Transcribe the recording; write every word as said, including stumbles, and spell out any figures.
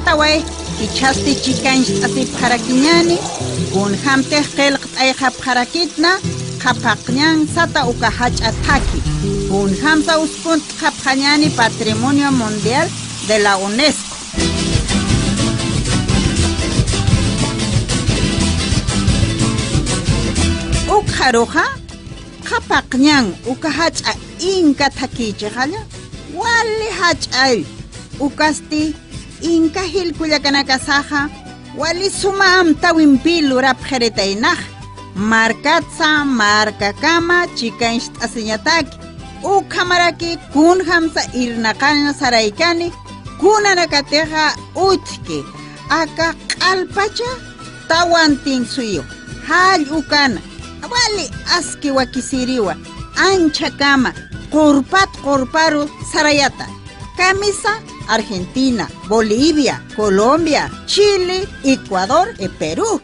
Taway, jichhasti chikañcht'asipxarakiñäni, kunjämtix qillqt'ayxapxarakitna qhapaqñan sata uka jach'a thakhi, kunjämsa uskunt'xapxañäni Patrimonio Mundial de la UNESCO. Ukxaruxa, qhapaqñan uka jach'a inka thakhïchixalla, wali jach'ay, ukasti inka jilkullakanakasaxa wali suma amtäwimpi lurapxiritaynax, markatsa markakama chikañcht'asiñataki, ukhamaraki kunjamsa irnaqañ saraykani, kunanakatixa utjki, aka q'alpacha tawantin suyu, jall ukana, wali aski wakisiriwa, anchhakama, qurpat qurparu sarayata. Kamisa Argentina, Bolivia, Colombia, Chile, Ecuador, e Perú.